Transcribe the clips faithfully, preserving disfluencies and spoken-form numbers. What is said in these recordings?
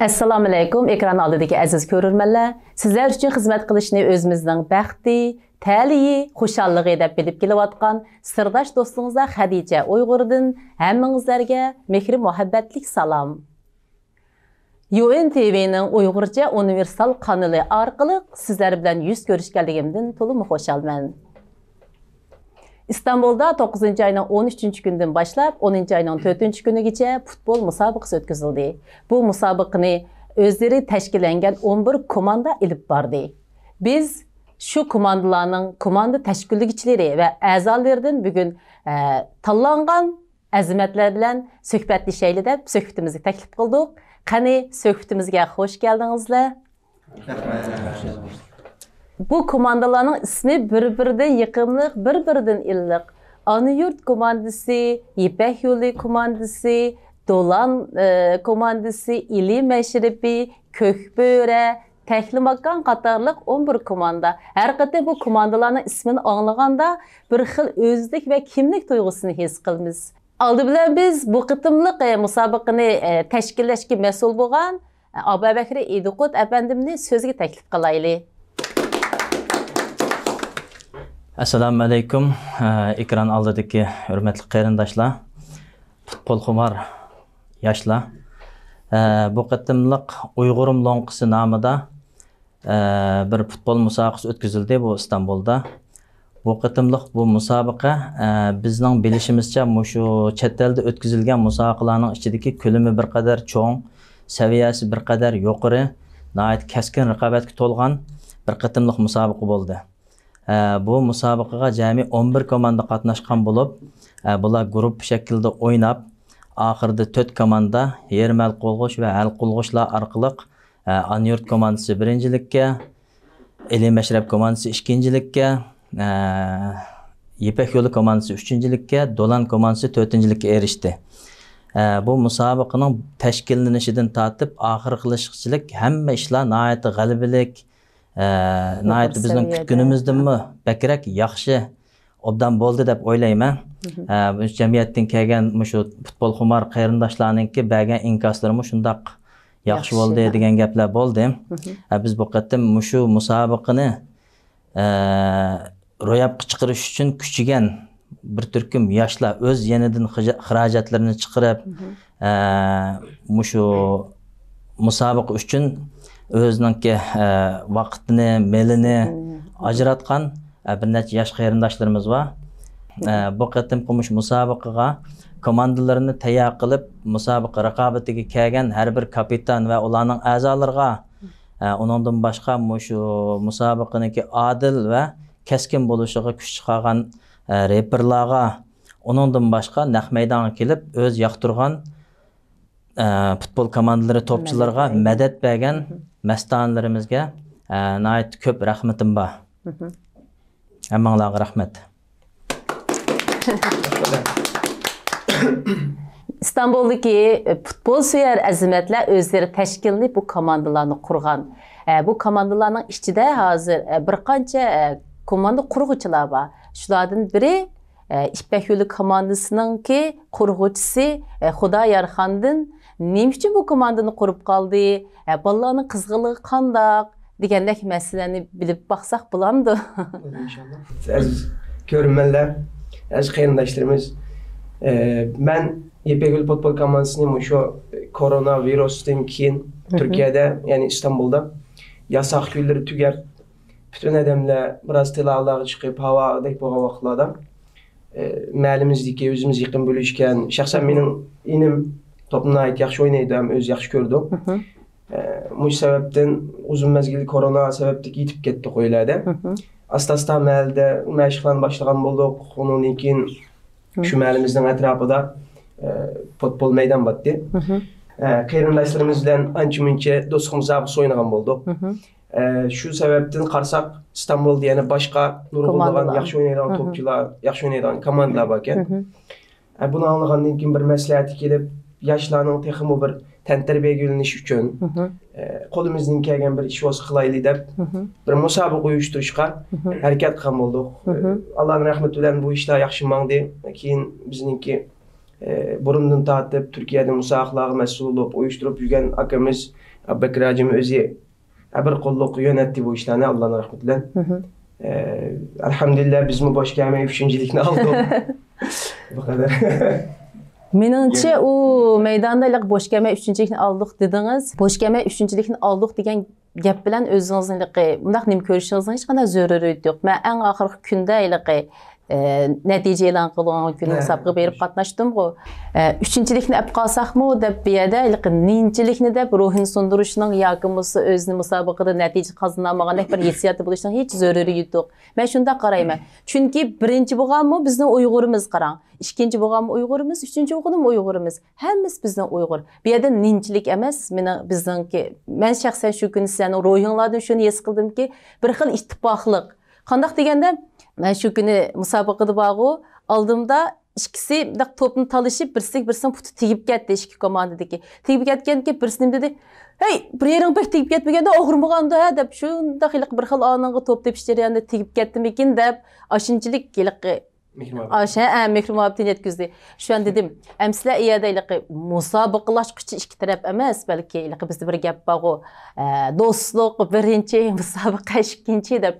ئەسسالامۇئەلەيكۇم، ئېكران ئالدىدىكى ئەزىز كۆرۈرمەنلەر. سىزلەر ئۈچۈن خىزمەت قىلىشنى ئۆزىمىزنىڭ بەختى، تەلىيى، خۇشاللىقى دەپ بىلىپ كېلىۋاتقان سىرداش دوستىڭىزلار خەدىچە ئۇيغۇردىن ھەممىڭىزلەرگە مېھرى مۇھەببەتلىك سالام. يۇئېن تىۋىنىڭ ئۇيغۇرچە ئۇنىۋېرسال قانىلى ئارقىلىق سىزلەر بىلەن يۈز كۆرۈشكەنلىكىمدىن تولىمۇ خۇشالمەن. ئىستانبۇلدا توققۇزىنچى ئاينىڭ ئون ئۈچىنچى كۈنىدىن باشلاپ ئونىنچى ئاينىڭ تۆتىنچى كۈنىگىچە پۇتبول مۇسابىقىسى ئۆتكۈزۈلدى. بۇ مۇسابىقىنى ئۆزلىرى تەشكىللەنگەن ئون بىر كوماندا ئېلىپ باردى. بىز شۇ كوماندىلارنىڭ كوماندا تەشكىللىگۈچىلىرى ۋە ئەزالىرىدىن بۈگۈن، ئە، تاللانغان ئەزىمەتلەر بىلەن سۆھبەتلىشەيلى دەپ سۆھبىتىمىزگە تەكلىپ قىلدۇق. قېنى، سۆھبىتىمىزگە خوش كەلدىڭىزلەر. بۇ كوماندىلارنىڭ ئىسمى بىر-بىرىدىن يېقىملىق، بىر-بىرىدىن ئىللىق. ئانا يۇرت كوماندىسى، يىپەك يولى كوماندىسى، دولان، ئە، كوماندىسى، ئىلى مەشرىپى، كۆكبۆرە، تەكلىماكان قاتارلىق ئون بىر كوماندا. ھەر قېتىم بۇ كوماندىلارنىڭ ئىسمىنى ئاڭلىغاندا، بىر خىل ئۆزلۈك ۋە كىملىك تۇيغۇسىنى ھېس قىلىمىز. ئالدى بىلەن بىز بۇ قېتىملىق، ئە، مۇسابىقىنى، ئە، تەشكىللەشكە مەسئۇل بولغان، ئە، ئابابەكرى ئىدىقۇت ئەپەندىمنى سۆزگە تەكلىپ قىلايلى. ئەسسالامۇئەلەيكۇم، ئە، ئېكران ئالدىدىكى ھۆرمەتلىك قېرىنداشلار، پۇتبولخۇمار ياشلار. ئە، بۇ قېتىملىق ئۇيغۇرۇم لوڭقىسى نامىدا ئە، بىر پۇتبول مۇسابىقىسى ئۆتكۈزۈلدى بۇ ئىستانبۇلدا. بۇ قېتىملىق بۇ مۇسابىقە، ئە، بىزنىڭ بىلىشىمىزچە مۇشۇ چەت ئەلدە ئۆتكۈزۈلگەن مۇسابىقىلەرنىڭ ئىچىدىكى كۆلىمى بىر قەدەر چوڭ، سەۋىيەسى بىر قەدەر يۇقىرى، ناھايىتى كەسكىن رىقابەتكە تولغان بىر قېتىملىق مۇسابىقە بولدى. ئە، بۇ مۇسابىقىگە جەمئىي ئون بىر كوماندا قاتناشقان بولۇپ، ئە، بۇلار گۇرۇپپا شەكلىدە ئويناپ، ئاخىرىدا تۆت كوماندا يېرىم ھەل قىلغۇچ ۋە ھەل قىلغۇچلار ئارقىلىق ئە، ئانا يۇرت كوماندىسى بىرىنچىلىككە، ئىلى مەشرەپ كوماندىسى ئىككىنچىلىككە، ئە، يىپەك يولى كوماندىسى ئۈچىنچىلىككە، دولان كوماندىسى تۆتىنچىلىككە ئېرىشتى. ئە، بۇ مۇسابىقىنىڭ تەشكىللىنىشىدىن تارتىپ ئاخىرلىشىغىچىلىك ھەممە ئىشلار ناھايىتى غەلىبىلىك، ئە، ناھايىتى بىزنىڭ كۈتكىنىمىزدىنمۇ بەكرەك ياخشى ئوبدان بولدى دەپ ئويلايمەن. مھم. ئە، بۇ جەمئىيەتتىن كەلگەن مۇشۇ پۇتبولخۇمار قېرىنداشلارنىڭكى بەرگەن ئىنكاسلىرىمۇ شۇنداق ياخشى ياخشى. بولدى دېگەن گەپلەر بولدى. مھم. ئە، بىز بۇ قېتىم مۇشۇ مۇسابىقىنى، ئە، روياپقا چىقىرىش ئۈچۈن كۈچىگەن بىر تۈركۈم ياشلار ئۆز يېنىدىن خىجا-، خىراجەتلىرىنى چىقىرىپ، مھم. ئە، مۇشۇ مۇسابىقە ئۈچۈن ئۆزىنىڭكى، ئە، ۋاقتىنى، مېلىنى مم. ئاجراتقان، ئە، بىر نەچچە ياش قېرىنداشلىرىمىز بار. ئە، بۇ قېتىمقى مۇشۇ مۇسابىقىگە كوماندىلىرىنى تەييار قىلىپ، مۇسابىقە رىقابىتىگە كەلگەن ھەر بىر كاپىتان ۋە ئۇلارنىڭ ئەزالىرىغا، ئە، ئۇنىڭدىن باشقا مۇشۇ مۇسابىقىنىڭكى ئادىل ۋە كەسكىن بولۇشىغا كۈچ چىقارغان، ئە، رېپېرلارغا، ئۇنىڭدىن باشقا نەق مەيدانغا كېلىپ ئۆز ياقتۇرغان ئە، پۇتبول كوماندىلىرى توپچىلىرىغا مەدەت بەرگەن مەستانىلىرىمىزگە، ئە، ناھايىتى كۆپ رەھمىتىم بار. مھم. ھەممىڭلارغا رەھمەت. ئىستانبۇلدىكى پۇتبول سۆيەر ئەزىمەتلەر ئۆزلىرى تەشكىللىنىپ بۇ كوماندىلارنى قۇرغان. ئە، بۇ كوماندىلارنىڭ ئىچىدە ھازىر، ئە، بىر قانچە، ئە، كوماندا قۇرغۇچىلار بار. شۇلاردىن بىرى ئە، يىپەك يولى كوماندىسىنىڭكى قۇرغۇچىسى، ئە، خۇدا يارخاندىن نېمە ئۈچۈن بۇ كوماندىنى قۇرۇپ قالدى؟ ئە، بالىلارنىڭ قىزغىنلىقى قانداق؟ دېگەندەك مەسىلىنى بىلىپ باقساق بولامدۇ؟ ئىنشاللا. ئەزىز كۆرۈرمەنلەر، ئەزىز قېرىنداشلىرىمىز، ئە، مەن يىپەك يولى پۇتبول كوماندىسىنى مۇشۇ كورونا ۋىرۇستىن كېيىن مھم. تۈركىيەدە، يەنى ئىستانبۇلدا ياساق كۈنلىرى تۈگەپ، پۈتۈن ئادەملەر بىراز تىلاغا چىقىپ، ھاۋادەك بولغان ۋاقىتلاردا، ئە، مەھەللىمىزدىكى ئۆزىمىز يېقىن بۆلۈشكەن، شەخسەن مېنىڭ ئىنىم توپنى ناھايىتى ياخشى ئوينايدۇ ھەم ئۆزى ياخشى كۆرىدۇ. مھم. ئە، مۇشۇ سەۋەبتىن ئۇزۇن مەزگىل كورونا سەۋەبلىك يېتىپ كەتتۇق ئۆيلەردە. مھم. ئاستا-ئاستا مەھەللىدە مەشىقلەرنى باشلىغان بولدۇق. ئۇنىڭدىن كېيىن مھم. شۇ مەھەللىمىزنىڭ ئەتراپىدا، ئە، پۇتبول مەيدان بارتتى. مھم. ئە، قېرىنداشلىرىمىز بىلەن ئانچە-مۇنچە دوستلۇق مۇسابىقىسى ئوينىغان بولدۇق. مھم. ئە، شۇ سەۋەبتىن قارىساق، ئىستانبۇلدا يەنە باشقا نۇرغۇنلىغان كوماندىلار. ياخشى ئوينايدىغان مھم. توپچىلار، ياخشى ئوينايدىغان كوماندىلار باركەن. مھم. ئە، بۇنى ئاڭلىغاندىن كېيىن بىر مەسلىھەتكە كېلىپ، ياشلارنىڭ تېخىمۇ بىر تەنتەربىيەگە يۆنىلىش ئۈچۈن، مھم. ئە، قولىمىزدىن كەلگەن بىر ئىش بولسا قىلايلى دەپ، مھم. بىر مۇسابىقە ئۇيۇشتۇرۇشقا مھم. ھەرىكەت قىلغان بولدۇق. مھم. ئاللانىڭ رەھمىتى بىلەن بۇ ئىشلار ياخشى ماڭدى. كېيىن بىزنىڭكى ئە، بۇرۇندىن تارتىپ تۈركىيەدە مۇسابىقىلەرگە مەسئۇل بولۇپ ئۇيۇشتۇرۇپ يۈرگەن ئاكىمىز ئاببەكىر ھاجىم ئۆزى بىر قوللۇق يۆنەتتى بۇ ئىشلارنى، ئاللانىڭ رەھمىتى بىلەن. ئە، ئەلھەمدۇلىللا، بىزمۇ بوش كەلمەي ئۈچىنچىلىكنى ئالدۇق. بۇ قەدەر. مېنىڭچە، ئۇ مەيداندا ھېلىقى بوش كەلمەي ئۈچىنچىلىكنى ئالدۇق دېدىڭىز. بوش كەلمەي ئۈچىنچىلىكنى ئالدۇق دېگەن گەپ بىلەن ئۆزىڭىزنى ھېلىقى مۇنداق نېمە كۆرۈشىڭىزنىڭ ھېچقانداق زۆرۈرىيىتى يوق. مەن ئەڭ ئاخىرقى كۈندە ھېلىقى، ئە، نەتىجە ئېلان قىلىنغان كۈنى ھە، مۇسابىقىگە بېرىپ قاتناشتىمغۇ. ئە، ئۈچىنچىلىكنى ئەپ قالساقمۇ دەپ، بۇ يەردە ھېلىقى نىنچىلىكنى دەپ، روھىنى سۇندۇرۇشنىڭ ياكى بولمىسا ئۆزىنى مۇسابىقىدە نەتىجە قازىنالمىغاندەك بىر ھېسسىياتى بولۇشنىڭ ھېچ زۆرۈرىيىتى يوق. مەن شۇنداق قارايمەن. چۈنكى بىرىنچى بولغانمۇ بىزنىڭ ئۇيغۇرىمىز، قاراڭ. ئىككىنچى بولغانمۇ ئۇيغۇرىمىز، ئۈچىنچى بولغىنىمۇ ئۇيغۇرىمىز. ھەممىسى بىزنىڭ ئۇيغۇر. بۇ يەردە نىنچىلىك ئەمەس، مېنىڭ، بىزنىڭكى. مەن شەخسەن شۇ كۈنى سىلەرنىڭ روھىڭلاردىن شۇنى ھېس قىلدىمكى، بىر خىل ئىتتىپاقلىق. قانداق دېگەندە، مەن شۇ كۈنى مۇسابىقىدە بارغۇ، ئالدىمدا ئىككىسى مۇنداق توپنى تالىشىپ، بىرسىگە بىرسىنىڭ پۇتى تېگىپ كەتتى، ئىككى كوماندىدىكى. تېگىپ كەتكەندىكىن بىرسى نېمە دېدى؟ «ھەي، بىر يېرىڭ بەك تېگىپ كەتمىگەندە ئاغرىمىغاندۇ ھە؟» دەپ، شۇنداق ھېلىقى بىر خىل ئانىڭغا توپ تېپىش جەريانىدا تېگىپ كەتتىمىكىن دەپ، ئاشۇنچىلىك ھېلىقى مېھرى مۇھەببەت. ئاش-، ھە، ھە، مېھرى مۇھەببىتىنى يەتكۈزدى. شۇ ئان دېدىم، ئەمسىلەر ئۇ يەردە ھېلىقى مۇسابىقىلاشقۇچى ئىككى تەرەپ ئەمەس، بەلكى ھېلىقى بىزدە بىر گەپ بارغۇ، ئە، دوستلۇق بىرىنچى، مۇسابىقە ئىككىنچى دەپ.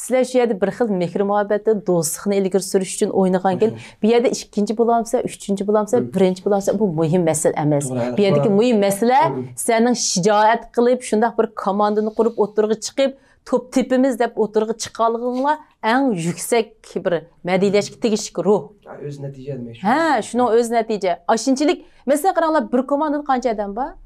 سىلەر شۇ يەردە بىر خىل مېھرى مۇھەببەتتە دوستلۇقنى ئىلگىرى سۈرۈش ئۈچۈن ئوينىغانكەن، مم، بۇ يەردە ئىككىنچى بولامسىلەر، ئۈچىنچى بولامسىلەر، مم، بىرىنچى بولامسىلەر، بۇ مۇھىم مەسىلە ئەمەس. توغرا، بۇ يەردىكى مۇھىم مەسىلە، مم، سىلەرنىڭ شىجائەت قىلىپ، شۇنداق بىر كوماندىنى قۇرۇپ، ئوتتۇرىغا چىقىپ، توپ تېپىمىز دەپ ئوتتۇرىغا چىققانلىقىڭلار ئەڭ يۈكسەك بىر مەدھىيەلەشكە تېگىشلىك روھ. ھە، ئۆز نەتىجە دېمەك شۇ. ھە، شۇنىڭ ئۆزى نەتىجە. ئاشۇنچىلىك، مەسىلەن، قاراڭلار، بىر كوماندىدا قانچە ئادەم بار؟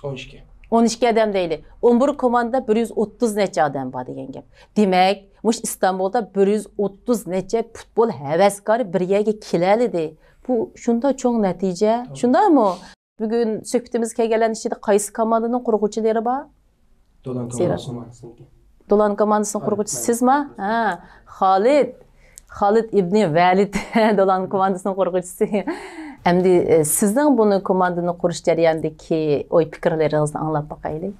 ئون ئىككى. ئون ئىككى ئادەم دەيلى. ئون بىر كوماندىدا بىر يۈز ئوتتۇز نەچچە ئادەم بار دېگەن گەپ. دېمەك، مۇشۇ ئىستانبۇلدا بىر يۈز ئوتتۇز نەچچە پۇتبول ھەۋەسكارى بىر يەرگە كېلەلىدى. بۇ شۇنداق چوڭ نەتىجە. توغرا. شۇنداقمۇ؟ بۈگۈن سۆھبىتىمىزگە كەلگەنلەرنىڭ ئىچىدە قايسى كوماندىنىڭ قۇرغۇچىلىرى بار؟ دولان كوماندىسىنىڭكى. دولان كوماندىسىنىڭ قۇرغۇچىسى سىزما؟ ھە، خالىد. خالىد ئىبنى ۋەلىد، دولان كوماندىسىنىڭ قۇرغۇچىسى. ئەمدى، ئە، سىزنىڭ بۇنى كوماندىنى قۇرۇش جەريانىدىكى ئوي پىكىرلىرىڭىزنى ئاڭلاپ باقايلى.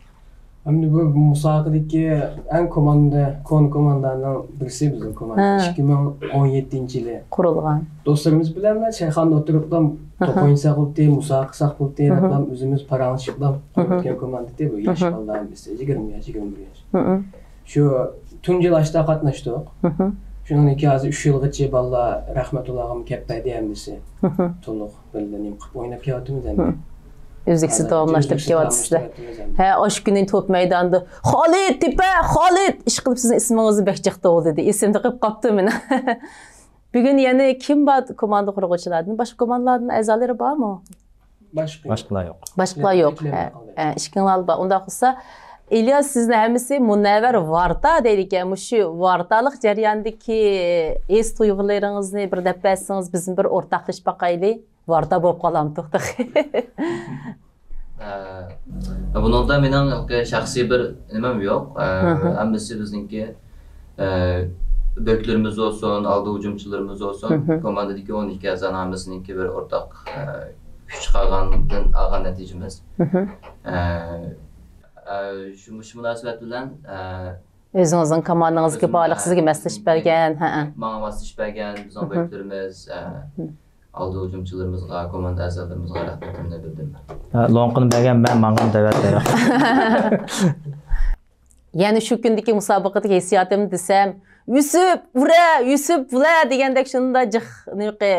ئەمدى بۇ مۇسابىقىدىكى ئەڭ كوماندا، كونا كوماندانىڭ بىرسى بىزنىڭ كوماندا. ھە. ئىككى مىڭ ئون يەتتىنچى يىلى قۇرۇلغان. دوستلىرىمىز بىلەن مەن چايخانىدا ئولتۇرۇپلا توپ ئوينىساق بولدى، مۇسابىقە قىلساق بولدى، دەپلا ئۆزىمىز پاراڭلىشىپلا قۇرۇۋەتكەن كوماندىدى بۇ. ياش بالىلار ھەممىسى، يىگىرمە ياش، يىگىرمە بىر ياش. شۇ تۇنجى يىلى ئاشتا قاتناشتۇق. شۇنىڭدىن كېيىن ھازىر ئۈچ يىلغىچە بالىلار رەھمەتۇللاغىمۇ كەپ بەردى ھەممىسى. تولۇق بىللە نېمە قىلىپ ئويناپ كېلىۋاتىمىز ئەمدى. ئۈزلۈكسىز داۋاملاشتۇرۇپ كېلىۋاتىسىلەر. ھە، ئاشۇ كۈنى توپ مەيدانىدا، «خالىد، تېپە، خالىد!» ئىشقىلىپ سىزنىڭ ئىسمىڭىزنى بەك جىق توۋلىدى. ئېسىمدە قېلىپ قاپتۇ مېنىڭ. بۈگۈن يەنە كىم بار كوماندا قۇرغۇچىلاردىن؟ باشقا كوماندىلاردىن ئەزالىرى بارمۇ؟ باشقىلا يوق. باشقىلا يوق. ھە، ھە، ئىككىڭلار بار. ئۇنداق بولسا، ئىلياس، سىزنى ھەممىسى مۇنەۋۋەر ۋارتا دەيدىكەن. مۇشۇ ۋارتالىق جەريانىدىكى ھېس تۇيغۇلىرىڭىزنى بىر دەپ بەرسىڭىز، بىزمۇ بىر ئورتاقلىشىپ باقايلى. ۋارتا بولۇپ قالامتۇق تېخى. ئە، بۇنىڭدا مېنىڭ شەخسىي بىر نېمەم يوق. ئە، ھەممىسى بىزنىڭكى، ئە، بۆكلىرىمىز بولسۇن، ئالدى ھۇجۇمچىلىرىمىز بولسۇن، كوماندىدىكى ئون ئىككى ئەزانىڭ ھەممىسىنىڭكى بىر ئورتاق، ئە، كۈچ چىقارغاندىن ئالغان نەتىجىمىز. ئە، ئە، شۇ، مۇشۇ مۇناسىۋەت بىلەن، ئە، ئۆزىڭىزنىڭ كوماندىڭىزدىكى بارلىق سىزگە ماسلىشىپ بەرگەن، ھە، ھە. ماڭا ماسلىشىپ بەرگەن بىزنىڭ بۆكلىرىمىز، ئە، ئالدى ھۇجۇمچىلىرىمىزغا، كوماندا ئەزالىرىمىزغا رەھمىتىمنى بىلدۈرىمەن. ھە، لوڭقىنى بەرگەن مەن، ماڭغان دەۋەت، دەۋەت. يەنە شۇ كۈندىكى مۇسابىقىدىكى ھېسسىياتىمنى دېسەم، «يۈسۈپ، ئۇرە! يۈسۈپ، بۇلە!» دېگەندەك شۇنداق جىق، نېمىقى،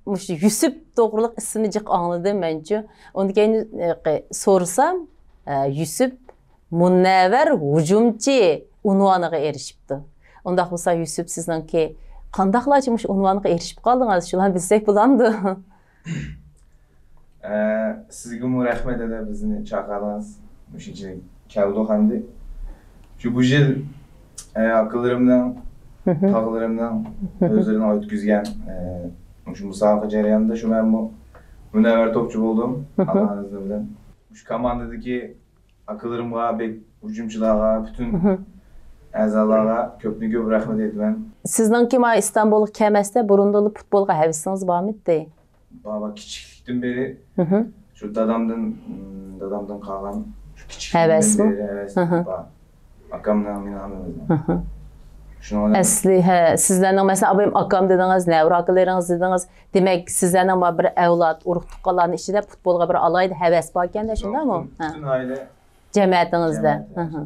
مۇشۇ يۈسۈپ توغرۇلۇق ئىسىمنى جىق ئاڭلىدىم مەنچۇ. ئۇندىن كېيىن، نېمىقى، سورىسام، ئە، يۈسۈپ مۇنەۋۋەر ھۇجۇمچى ئۇنۋانىغا ئېرىشىپتۇ. ئۇنداق بولسا، يۈسۈپ، سىزنىڭكى قانداقلارچە مۇشۇ ئۇنۋانغا ئېرىشىپ قالدىڭىز؟ شۇلارنى بىلسەك بولامدۇ؟ ئە، سىزگىمۇ رەھمەت، ھەدە، بىزنى چاقىردىڭىز. مۇشۇنچىلىك كەلدۇق ئەمدى. شۇ بۇ يىل، ئە، ئاكىلىرىمنىڭ، تاغىلىرىمنىڭ ئۆزلىرىنىڭ ئۆتكۈزگەن، ئە، مۇشۇ مۇسابىقە جەريانىدا شۇ مەنمۇ مۇنەۋۋەر توپچى بولدۇم، ئاللانىڭ ئىزنى بىلەن. مۇشۇ كوماندىدىكى ئاكىلىرىمغا، بەك ھۇجۇمچىلارغا، پۈتۈن ئەزالارغا كۆپتىن كۆپ رەھمەت ئېيتىمەن. سىزنىڭكى مانا ئىستانبۇلغا كەلمەستە بۇرۇندىنلا پۇتبولغا ھەۋىسىڭىز بارمىدى؟ بار، بار، كىچىكلىكتىن بېرى شۇ دادامدىن، دادامدىن قالغان شۇ كىچىكلىكتىن بېرى ھەۋەس بار. ئاكامنىڭ، مېنىڭ ھەممىمىزنىڭ. شۇنىڭ بىلەن ئەسلى، ھە، سىزلەرنىڭ، مەسىلەن، ئابايام ئاكام دېدىڭىز، نەۋرە ئاكىلىرىڭىز دېدىڭىز. دېمەك، سىزلەرنىڭ بار بىر ئەۋلاد، ئۇرۇق-تۇغقانلارنىڭ ئىچىدە پۇتبولغا بىر ئالاھىدە ھەۋەس باركەن-دە، شۇنداقمۇ؟ پۈتۈن، ھە، پۈتۈن ئائىلە. جەمەتىڭىزدە. جەمەتىڭىزدە. ئاھا.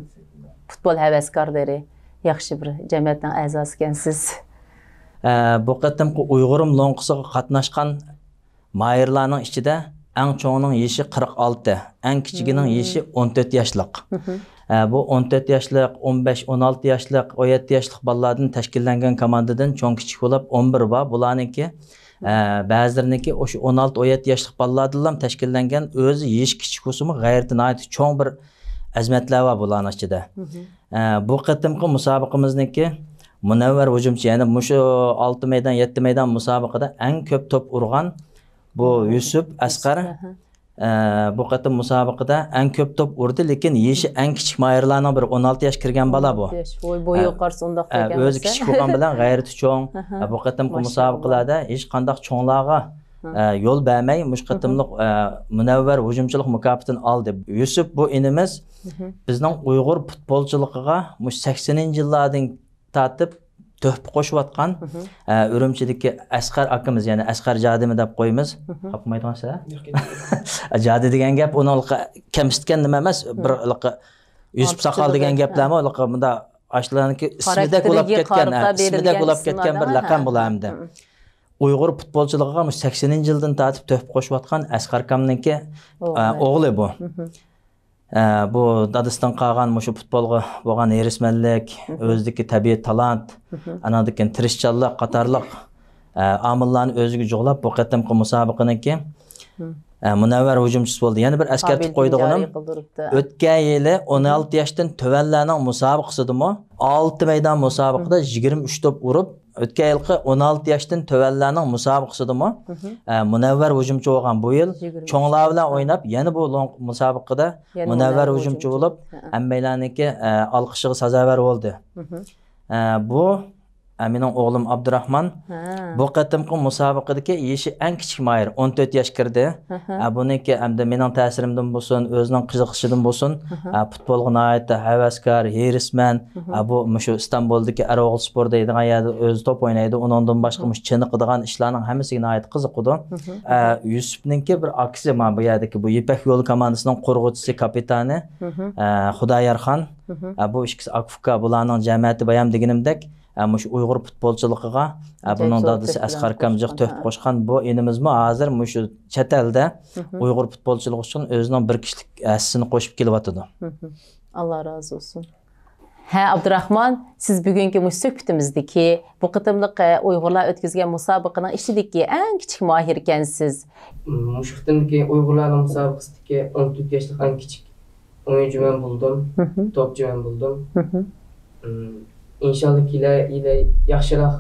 پۇتبول ھەۋەسكارلىرى، ياخشى بىر جەمەتنىڭ ئەزاسى ئىكەنسىز. ئە، بۇ قېتىمقى ئۇيغۇرۇم لوڭقىسىغا قاتناشقان ماھىرلارنىڭ ئىچىدە ئەڭ چوڭىنىڭ يېشى قىرىق ئالتە، ئەڭ كىچىكىنىڭ مم. يېشى ئون تۆت ياشلىق. مم. ئە، بۇ ئون تۆت ياشلىق، ئون بەش، ئون ئالتە ياشلىق، ئون يەتتە ياشلىق بالىلاردىن تەشكىللەنگەن كوماندىدىن چوڭ كىچىك بولۇپ ئون بىر بار. بۇلارنىڭكى، ئە، بەزىلىرىنىڭكى ئوشۇ ئون ئالتە، ئون يەتتە ياشلىق بالىلاردىنلا تەشكىللەنگەن، ئۆزى يېشى كىچىك بولسىمۇ غەيرىتى ناھايىتى چوڭ بىر ئەزىمەتلەر بار بۇلارنىڭ ئىچىدە. مم. ئە، بۇ قېتىمقى مۇسابىقىمىزنىڭكى مۇنەۋۋەر ھۇجۇمچى، يەنى مۇشۇ ئالتە مەيدان، يەتتە مەيدان مۇسابىقىدە ئەڭ كۆپ توپ ئۇرغان بۇ يۈسۈپ ئەسقەر. ئەھە. ئە، بۇ قېتىم مۇسابىقىدە ئەڭ كۆپ توپ ئۇردى، لېكىن يېشى ئەڭ كىچىك ماھىرلارنىڭ بىرى، ئون ئالتە ياش كىرگەن بالا بۇ. ئون ئالتە ياش. ۋوي، بويىغا ئە، قارىسا ئۇنداق ئە، كىرگەن ئۆزى بولسا. كىچىك بولغان بىلەن غەيرىتى چوڭ. ئەھە. ئە، بۇ قېتىمقى مۇسابىقىلەردە ھېچقانداق چوڭلارغا، ئە، يول بەرمەي، مۇشۇ قېتىملىق، ئە، مۇنەۋۋەر ھۇجۇمچىلىق مۇكاپاتىنى ئالدى. يۈسۈپ بۇ ئىنىمىز بىزنىڭ ئۇيغۇر پۇتبولچىلىقىغا مۇشۇ سەكسىنىنچى يىللاردىن تارتىپ تۆھپە قوشۇۋاتقان، ئە، ئۈرۈمچىدىكى ئەسقەر ئاكىمىز، يەنى ئەسقەر جادىمى دەپ قويىمىز. خاپىمايدىغان سىلەر؟ ياق، ياق. جادى دېگەن گەپ ئۇنى كەمسىتكەن نېمە ئەمەس، بىر يۈسۈپ ساقال دېگەن گەپلەرمۇ مۇنداق ئاشۇلارنىڭكى ئىسمىدەك بولۇپ كەتكەن، ئىسمىدەك بولۇپ كەتكەن بىر لەقەم بولا ئەمدى. ئۇيغۇر پۇتبولچىلىقىغا مۇشۇ سەكسىنىنچى يىلدىن تارتىپ تۆھپە قوشۇۋاتقان ئەسقەر ئاكامنىڭكى، ئە، ئوغلى بۇ. ئە، بۇ دادىسىدىن قالغان مۇشۇ پۇتبولغا بولغان ھېرىسمەنلىك، ئۆزىدىكى تەبىئىي تالانت، ئانىڭدىن كېيىن تىرىشچانلىق قاتارلىق، ئە، ئامىللارنى ئۆزىگە جۇغلاپ، بۇ قېتىمقى مۇسابىقىنىڭكى، ئە، مۇنەۋۋەر ھۇجۇمچىسى بولدى. يەنە بىر ئەسكەرتىپ قويىدىغىنىم، ئۆتكەن يىلى ئون ئالتە ياشتىن تۆۋەنلەرنىڭ مۇسابىقىسىدىمۇ ئالتە مەيدان مۇسابىقىدە يىگىرمە ئۈچ توپ ئۇرۇپ، ئۆتكەن يىلقى ئون ئالتە ياشتىن تۆۋەنلەرنىڭ مۇسابىقىسىدىمۇ، ئە، مۇنەۋۋەر ھۇجۇمچى بولغان. بۇ يىل چوڭلار بىلەن ئويناپ، يەنە بۇ لوڭ-، مۇسابىقىدە مۇنەۋۋەر ھۇجۇمچى بولۇپ، ھەممەيلەننىڭكى، ئە، ئالقىشىغا سازاۋەر بولدى. ئە، بۇ، ئە، مېنىڭ ئوغلۇم ئابدۇراخمان. بۇ قېتىمقى مۇسابىقىدىكى يېشى ئەڭ كىچىك ماھىر، ئون تۆت ياش كىردى. ئە، بۇنىڭكى ئەمدى مېنىڭ تەسىرىمدىن بولسۇن، ئۆزىنىڭ قىزىقىشىدىن بولسۇن، ئە، پۇتبولغا ناھايىتى ھەۋەسكار، ھېرىسمەن. ئە، بۇ مۇشۇ ئىستانبۇلدىكى ئەر-ئوغۇل سپور دەيدىغان يەردە ئۆزى توپ ئوينايدۇ. ئۇنىڭدىن باشقا مۇشۇ چېنىقىدىغان ئىشلارنىڭ ھەممىسىگە ناھايىتى قىزىقىدۇ. ئە، يۈسۈپنىڭكى بىر ئاكىسى، مانا بۇ يەردىكى بۇ يىپەك يولى كوماندىسىنىڭ قۇرغۇچىسى، كاپىتانى، ئە، خۇدايارخان. ئە، بۇ ئىككىسى ئاكا-ئۇكا، بۇلارنىڭ جەمەتى بايام دېگىنىمدەك، ئە، مۇشۇ ئۇيغۇر پۇتبولچىلىقىغا، ئە، بۇنىڭ دادىسى ئەسقەر ئاكام جىق تۆھپە قوشقان. بۇ ئىنىمىزمۇ ھازىر مۇشۇ چەت ئەلدە ئۇيغۇر پۇتبولچىلىقى ئۈچۈن ئۆزىنىڭ بىر كىشىلىك ھەسسىسىنى قوشۇپ كېلىۋاتىدۇ. ئاللا رازى بولسۇن. ھە، ئابدۇراخمان، سىز بۈگۈنكى مۇشۇ سۆھبىتىمىزدىكى بۇ قېتىملىق، ئە، ئۇيغۇرلار ئۆتكۈزگەن مۇسابىقىنىڭ ئىچىدىكى ئەڭ كىچىك ماھىركەنسىز. مۇشۇ قېتىمدىكى ئۇيغۇرلارنىڭ مۇسابىقىسىدىكى ئون تۆت ياشلىق ئەڭ كىچىك ئويۇنچى مەن بولدۇم، توپچى مەن بولدۇم. ئىنشاللا كېلەر يىلى ياخشىراق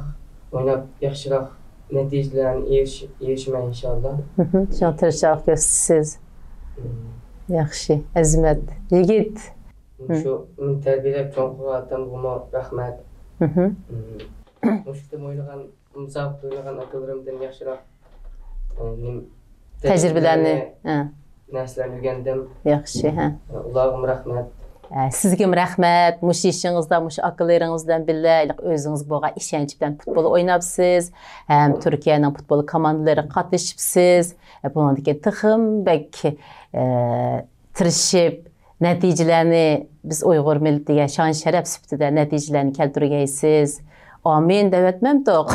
ئويناپ، ياخشىراق نەتىجىلەرنى ئېرىش-، ئېرىشىمەن ئىنشاللا. شۇڭا تىرىشچانلىق كۆرسىتىسىز. ياخشى، ئەزىمەت، يىگىت. شۇ مېنى تەربىيەلەپ چوڭ قىلغان ئاتامغىمۇ رەھمەت. مۇشۇ قېتىم ئوينىغان مۇسابىقىدە ئوينىغان ئاكىلىرىمدىن ياخشىراق، ئە، نېمە، تەجرىبىلەرنى، تەجرىبىلەرنى، ھە. نەرسىلەرنى ئۆگەندىم. ياخشى، ھە. ئۇلارغىمۇ رەھمەت. ئە، سىزگىمۇ رەھمەت. مۇشۇ يېشىڭىزدا، مۇشۇ ئاكىلىرىڭىز بىلەن بىللە، ئۆزىڭىز بولغان ئىشەنچ بىلەن پۇتبول ئويناپسىز. ھەم تۈركىيەنىڭ پۇتبول كوماندىلىرىغا قاتنىشىپسىز. ئە، بۇنىڭدىن كېيىن تېخىمۇ بەك، ئە، تىرىشىپ، نەتىجىلەرنى بىز ئۇيغۇر مىللىتىگە شان-شەرەپ سۈپىتىدە نەتىجىلەرنى كەلتۈرگەيسىز. ئامىن دەۋەتمەمتۇق؟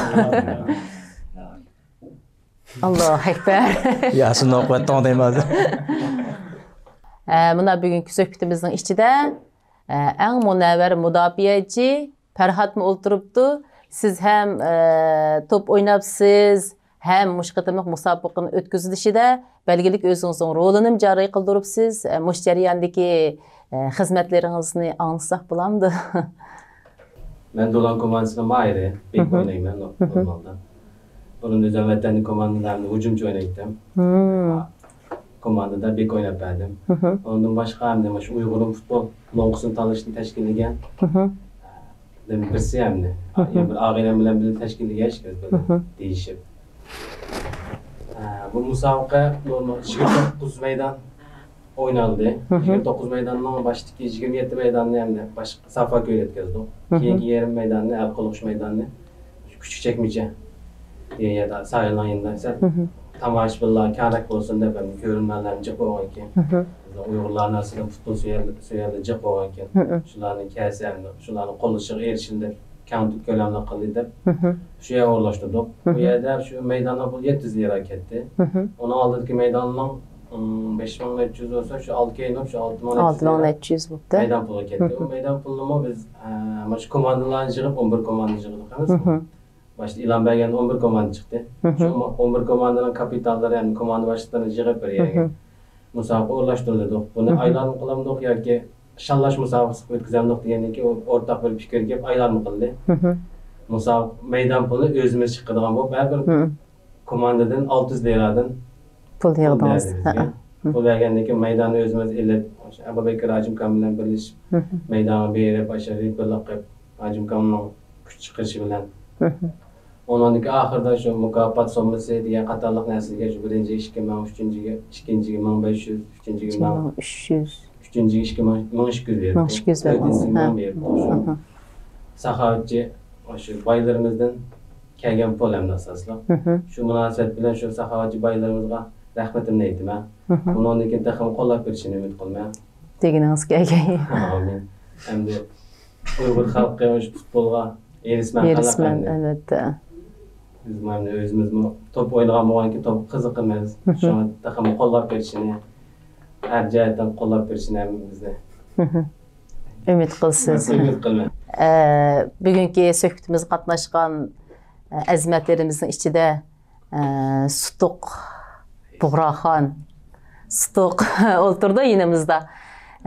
ئاللاھۇ ئەكبەر. ياسىننى ئوقۇۋەتتىڭ دەيمەن ھازىر. ئە، مانا بۈگۈنكى سۆھبىتىمىزنىڭ ئىچىدە، ئە، ئەڭ مۇنەۋۋەر مۇداپىئەچى پەرھاتمۇ ئولتۇرۇپتۇ. سىز ھەم، ئە، توپ ئويناپسىز، ھەم مۇشۇ قېتىملىق مۇسابىقىنىڭ ئۆتكۈزۈلۈشىدە بەلگىلىك ئۆزىڭىزنىڭ رولىنىمۇ جارى قىلدۇرۇپسىز. ئە، مۇشۇ جەرياندىكى، ئە، خىزمەتلىرىڭىزنى ئاڭلىساق بولامدۇ؟ مەن دولان كوماندىسىنىڭ ماھىرى، بېك ئوينايمەن نورمالدا. بۇرۇن ئۆزۈم ۋەتەندە كوماندىدا ھەمدە ھۇجۇمچى ئوينايتتىم. كوماندىدا بېك ئويناپ بەردىم. ئۇنىڭدىن باشقا ھەمدە مۇشۇ ئۇيغۇرنىڭ پۇتبول لوڭقىسىنى تالىشىنى تەشكىللىگەن بىرسى ھەمدە يەنە بىر ئاغىنەم بىلەن بىللە تەشكىللىگەن ئىكەن، بىللە دېيىشىپ. ئە، بۇ مۇسابىقە نورمال يىگىرمە توققۇز مەيدان ئوينالدى. يىگىرمە توققۇز مەيداننىڭ باشتىكى يىگىرمە يەتتە مەيداننى ھەمدە باشقا ساپا كۆيدە ئۆتكۈزدۇق. كېيىنكى يېرىم مەيداننى ھەل قىلغۇچ مەيداننى كۈچۈك چەكمىچە دېگەن يەردە ساھىلنىڭ يېنىدا سەل تاماشىبىنلار كەڭرەك بولسۇن دەپ، ئەمدى كۆرۈرمەنلەرنى جىق بولغانكەن. مھم. بىزنىڭ ئۇيغۇرلارنىڭ ئارىسىدا پۇتبول سۆيەر-، سۆيەرلەر جىق بولغانكەن. مھم. شۇلارنىڭ كەلسە، ئەمدى شۇلارنىڭ قوللىشىغا ئېرىشىلدى دەپ كەڭ كۆلەملىك قىلدى دەپ، مھم، شۇ يەرگە ئورۇنلاشتۇردۇق. بۇ مھم. يەردە شۇ مەيداننىڭ پۇلى يەتتە يۈز لىرا كەتتى. مھم. ئۇنىڭ ئالدىدىكى مەيداننىڭ، ئىم، بەش مىڭ نەچچە يۈز بولسا، شۇ ئالتە كەينى، شۇ ئالتە مىڭ نەچچە يۈز ئالتە مىڭ لىرا نەچچە يۈز بوپتۇ. مەيدان پۇلى كەتتى. ئۇ مھم. مەيدان پۇلىنىمۇ بىز، ئە، مانا شۇ كوماندىلارنى يىغىپ، ئون بىر كوماندىنى يىغدۇق ئەمەسمۇ؟ مھم. باشتا ئېلان بەرگەندە ئون بىر كوماندا چىقتى. مھم. شۇ ئون بىر كوماندىنىڭ كاپىتانلىرى ھەم كوماندا باشلىقلىرىنى يىغىپ بىر يەرگە، مھم، مۇسابىقە ئورۇنلاشتۇردۇق. بۇنى، مھم، ئايلانما قىلامدۇق ياكى شاللاش مۇسابىقىسى ئۆتكۈزەمدۇق دېگەندىن كېيىن، ئورتاق بىر پىكىرگە كېلىپ ئايلانما قىلدى. مھم. مۇسابىقە مەيدان پۇلىنى ئۆزىمىز چىقىدىغان بولۇپ، ھەر بىر، مھم، كوماندىدىن ئالتە يۈز لىرادىن پۇل يىغدىڭىز. بەردى بىزگە. ھەئە. پۇل بەرگەندىن كېيىن مەيداننى ئۆزىمىز ئېلىپ، ئاشۇ ئەبۇبەكىر ھاجىمكان بىلەن بىرلىشىپ، مھم، مەيدانغا بېرىپ، ئاشۇ رېپېرلىق قىلىپ، ھاجىمكاننىڭ كۈچ چىقىرىشى بىلەن. مھم. ئۇنىڭدىن كېيىن ئاخىرىدا شۇ مۇكاپات سوممىسى دېگەن قاتارلىق نەرسىگە شۇ بىرىنچى ئىككى مىڭ، ئۈچىنچىگە، ئىككىنچىگە مىڭ بەش يۈز، ئۈچىنچىگە ئىككى مىڭ ئۈچ يۈز. ئۈچىنچىگە ئىككى مىڭ، مىڭ ئىككى يۈز بېرىپتۇ. مىڭ ئىككى يۈز بېرىپتۇ. تۆتىنچىگە مىڭ بېرىپتۇ. مھم. ساخاۋەتچى، شۇ بايلىرىمىزدىن كەلگەن پۇل ئەمدى ئاساسلىق. مھم. شۇ مۇناسىۋەت بىلەن شۇ ساخاۋەتچى بايلىرىمىزغا رەھمىتىمنى ئېيتىمەن. مھم. بۇنىڭدىن كېيىن تېخىمۇ قوللاپ بېرىشىنى ئۈمىد قىلىمەن. دېگىنىڭىز كەلگەي. ئامىن. ئەمدى ئۇيغۇر خەلقى مۇشۇ پۇتبولغا ھېرىسمەن خەلق ئەمدى. ھېرىسمەن، ئەلۋەتتە. بىز مانا ئۆزىمىزمۇ توپ ئوينىغان بولغاندىكىن توپقا قىزىقىمىز. مھم. شۇڭا تېخىمۇ قوللاپ بېرىشىنى، ھەر جەھەتتىن قوللاپ بېرىشىنى ھەممىمىزنى. مھم. ئۈمىد قىلىسىز. ئۈمىد قىلىمەن. ئە، بۈگۈنكى سۆھبىتىمىزگە قاتناشقان، ئە، ئەزىمەتلىرىمىزنىڭ ئىچىدە، ئە، سۇتۇق بۇغراخان، سۇتۇق ئولتۇرىدۇ يېنىمىزدا.